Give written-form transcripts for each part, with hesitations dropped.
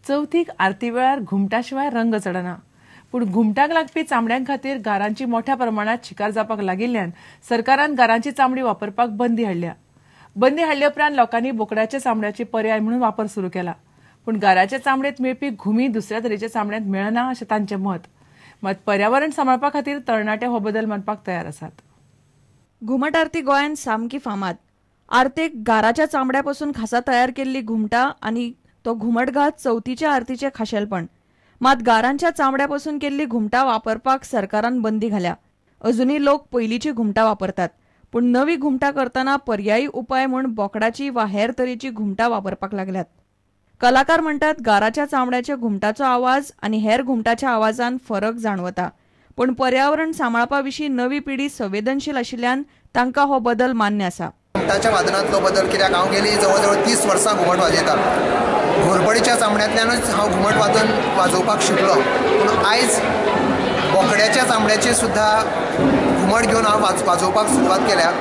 चवथीक आरती वेळार घुमटा शिवाय रंग चडना. पूण घुमटाक लागपी चामड्यां खातीर गारांची मोठ्या प्रमाणात शिकार जावपाक लागिल्ल्यान सरकारान गारांची चामडी वापरपाक बंदी हाडल्या. बंदी हाडले उपरांत लोकांनी बोकडाच्या चामड्याची पर्याय म्हणून वापर सुरू केला. पूण गाराच्या चामडेंत मेळपी घुमी दुसऱ्या तरेच्या चामड्यांत मेळना अशें तांचें मत. मात पर्यावरण सांबाळपा खातीर तरणाटे हो बदल मानपाक तयार आसात. घुमट आरती गोंयांत सामकी फामाद. आरतेक गाराच्या चामड्या पसून खासा तयार केल्ली घुमटा आनी तो घुमटघात चवथीच्या आरतीचें खाशेलपण. मात गारांच्या चामड्या पसून केल्ली घुमटा वापरपाक सरकारान बंदी घाल्या. अजुनूय लोक पयलींची घुमटा वापरतात, पूण नवी घुमटा करतना पर्यायी उपाय म्हूण बोकडाची वा हेर तरेची घुमटा वापरपाक लागल्यात. कलाकार म्हणटात गाराच्या चामड्याच्या घुमटाचो आवाज आनी हेर घुमटाच्या आवाजान फरक जाणवता, पूण पर्यावरण सांबाळपा विशीं नवी पिढी संवेदनशील आशिल्ल्यान तांकां हो बदल मान्य आसा. घुमटाच्या वादनांतलो बदल कित्याक हांव गेली जवळ जवळ 30 वर्सां घुमट वाजयता. घोरपडीच्या चामड्यांतल्यानूच हांव घुमट वादन वाजोवपाक शिकलो, पूण आयज बोकड्याच्या चामड्याचे सुद्दां घुमट घेवन हांव वाजोवपाक सुरवात केल्या.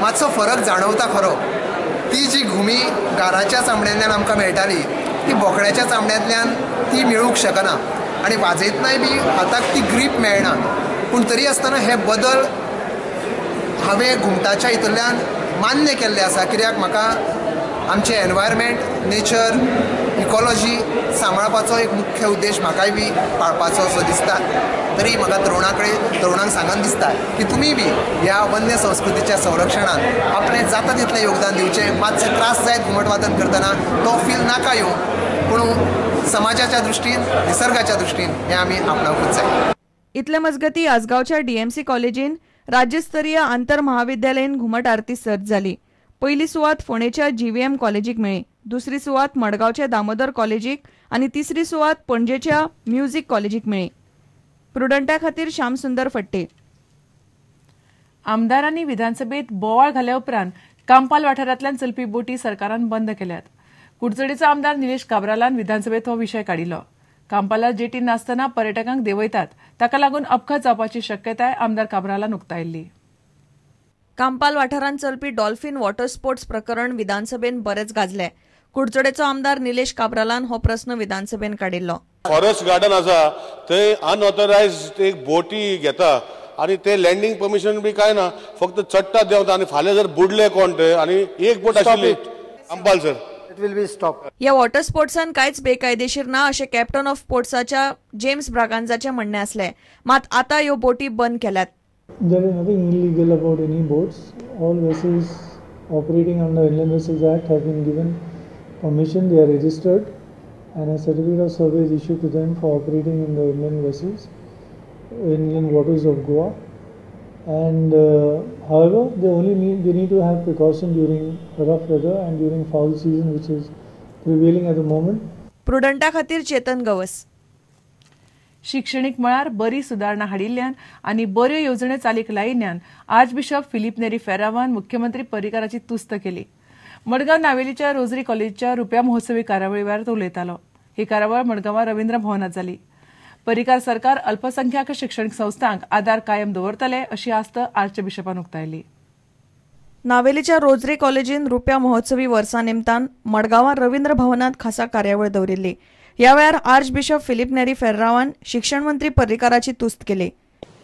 मातसो फरक जाणवता खरो. ती जी घुमी गाराच्या चामड्यांतल्यान आमकां मेळटाली ती बोकड्याच्या चामड्यांतल्यान ती मेळूंक शकना आनी वाजयतनाय बी हाताक ती ग्रीप मेळना. पूण तरी आसतना हे बदल हांवें घुमटाच्या हितूंतल्यान मान्य केल्ले आसा, कित्याक म्हाका आमचें एनवायरमेंट, नेचर, इकॉलॉजी सांबाळपाचो एक मुख्य उद्देश म्हाकाय बी पाळपाचो असो दिसता. तरी म्हाका तरुणांक सांगन दिसता की तुमी बी ह्या वन्य संस्कृतीच्या संरक्षणांत आपलें जाता तितलें योगदान दिवचें. मातशें त्रास जायत घुमट वादन करतना तो फील नाका येवं, पूण समाजाच्या दृश्टीन, निसर्गाच्या दृश्टीन हें आमी आपणावकूच जाय. इतले मजगती आसगांवच्या डीएमसी कॉलेजीन राज्यस्तरीय आंतर महाविद्यालयीन घुमट आरती सर्त जाली. पयली सुवात फोंडेच्या जीव्हीएम कॉलेजीक मेळ्ळी, दुसरी सुवात मडगांवच्या दामोदर कॉलेजीक आनी तिसरी सुवात पणजेच्या म्युझिक कॉलेजीक मेळ्ळी. प्रुडंटा खातीर श्यामसुंदर फट्टे. आमदारांनी विधानसभेत बोवाळ घाल्या उपरांत कांपाल वाठारांतल्यान चलपी बोटी सरकारान बंद केल्यात. कुडचडेचो आमदार निलेश काब्रालान विधानसभेत हो विशय काडिल्लो. कांपालार जेटी नासतना पर्यटकांक देंवयतात, ताका लागून अपघात जावपाची शक्यताय आमदार काब्रालान उक्तायल्ली. कांपाल वाठारांत चलपी डॉल्फिन वॉटर स्पोर्ट्स प्रकरण विधानसभेन बरेच गाजले. कुडचडेचो आमदार निलेश काब्रालान हो प्रस्न विधानसभेन काडिल्लो. फॉरेस्ट गार्डन आसा थंय अनऑथरायज एक बोटी घेता आनी ते लँडींग परमिशन बी काय ना, फक्त चडटा देंवता आनी फाल्यां जर बुडले कोण ते आनी एक बोट आशिल्ली कांपाल सर. ह्या वॉटर स्पोर्ट्सान कांयच बेकायदेशीर ना अशें कॅप्टन ऑफ पोर्ट्साच्या जेम्स ब्रागांजाचें म्हणणें आसलें. मात आतां ह्यो बोटी बंद केल्यात. There is nothing illegal about any boats. All vessels operating under Inland Vessels Act have been given permission. They are registered and a certificate of survey is issued to them for operating in the inland vessels, inland waters of Goa. And however, they need to have precaution during rough weather and during foul season, which is prevailing at the moment. प्रुडंटा खातीर चेतन गवस. शिक्षणीक मळार बरी सुदारणा हाडिल्ल्यान आनी बऱ्यो येवजण्यो चालीक लायिल्ल्यान archbishop Filipe Neri फेरावान मुख्यमंत्री पर्रीकाराची तुस्त केली. मडगांव नावेलीच्या रोजरी कॉलेजच्या रुप्या महोत्सवी कार्यावळी वेळार तो उलयतालो. ही कार्यावळ मडगांवां रवींद्र भवनात जाली. पर्रीकार सरकार अल्पसंख्याक शिक्षणीक संस्थांक आदार कायम दवरतले अशी आस्त आर्चबिशपान उक्तायली. नावेलीच्या रोजरी कॉलेजीन रुप्या महोत्सवी वर्सा निमतान मडगांवां रवींद्र भवनात खासा कार्यावळ दवरिल्ली. ह्या वेळार आर्चबिशप फिलीप नेरी फेर्रावान शिक्षण मंत्री पर्रीकाराची तुस्त केली.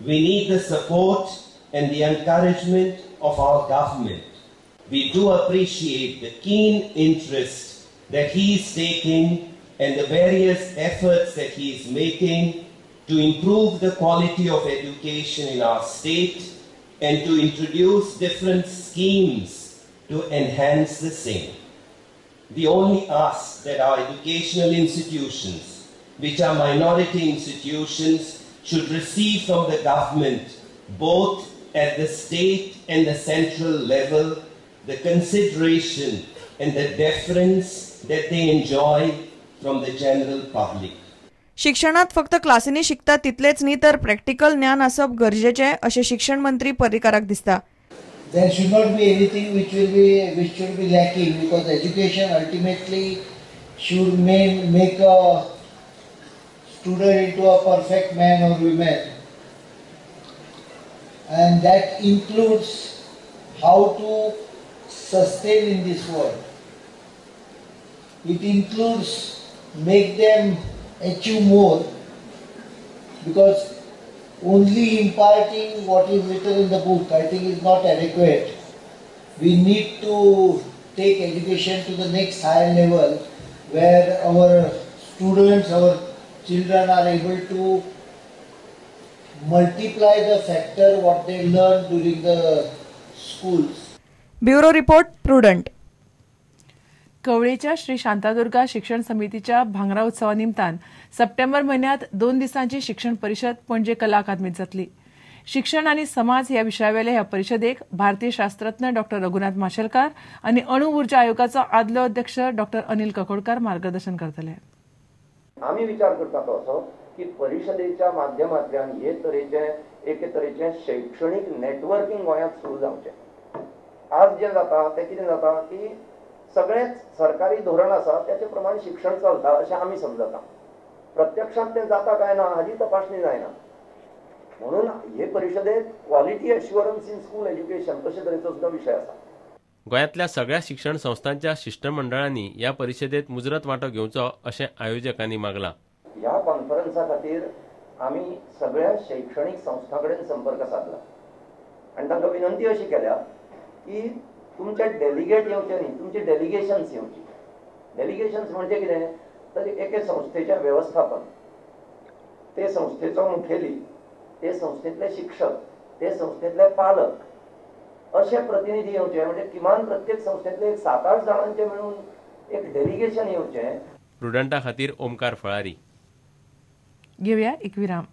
We need the support and the encouragement of our government. We do appreciate the keen interest that he is taking and the various efforts that he is making to improve the quality of education in our state and to introduce different schemes to enhance the same. We only ask that our educational institutions, which are minority institutions, should receive from the government, both at the state and the central level, the consideration and the deference that they enjoy from the general public. शिक्षणात फक्त क्लासींनी शिकता तितलेच न्ही तर practical ज्ञान आसप गरजेचें अशें शिक्षण मंत्री पर्रीकाराक दिसता. There should not be anything which should be lacking, because education ultimately should make a student into a perfect man or woman, and that includes how to sustain in this world. It includes make them achieve more, because only imparting what is written in the book, I think, is not adequate. We need to take education to the next higher level where our students, our children are able to multiply the factor what they learn during the schools. Bureau report, Prudent. कवळेच्या Shri Shantadurga शिक्षण समितीच्या भांगरा उत्सवा निमतान सप्टेंबर म्हयन्यांत 2 दिसांची शिक्षण परिशद पणजे कला अकादमीत जातली. शिक्षण आनी समाज ह्या विशयावेल्या ह्या परिशदेक भारतीय शास्त्रज्ञ डॉक्टर रघुनाथ माशेलकार आनी अणु ऊर्जा आयोगाचो आदलो अध्यक्ष डॉक्टर अनिल काकोडकार मार्गदर्शन करतले. आमी विचार करता तो असो की परिशदेच्या माध्यमांतल्यान हे तरेचे एके तरेचे शैक्षणीक नेटवर्किंग गोंयांत सुरू जावचें. आज जें जाता तें कितें जाता की सगळेच सरकारी धोरण आसा त्याचे प्रमाण शिक्षण चलता अशें आमी समजता. प्रत्यक्षांत तें जाता काय ना हाजी तपासणी जायना. म्हणून हे परिशदेत quality assurance in school education अशे तरेचो सुद्दां विशय आसा. गोंयांतल्या सगळ्या शिक्षण संस्थांच्या शिश्टमंडळांनी ह्या परिशदेत मुजरत वांटो घेवचो अशें आयोजकांनी मागलां. ह्या कॉन्फरन्सा खातीर आमी सगळ्या शैक्षणीक संस्थां कडेन संपर्क सादला आनी तांकां विनंती अशी केल्या की तुमचे डेलिगेट येवचे न्ही, तुमचे डेलिगेशन्स येवची. डेलिगेशन्स म्हणजे कितें तर एके संस्थेचें वेवस्थापन, ते संस्थेचो मुखेली, ते संस्थेंतले शिक्षक, ते संस्थेंतले पालक अशे प्रतिनिधी येवचे. म्हणजे किमान प्रत्येक संस्थेंतले एक 7-8 जाणांचे मेळून एक डेलिगेशन येवचें. प्रुडंटा खातीर ओमकार फळारी. घेवया एक विराम.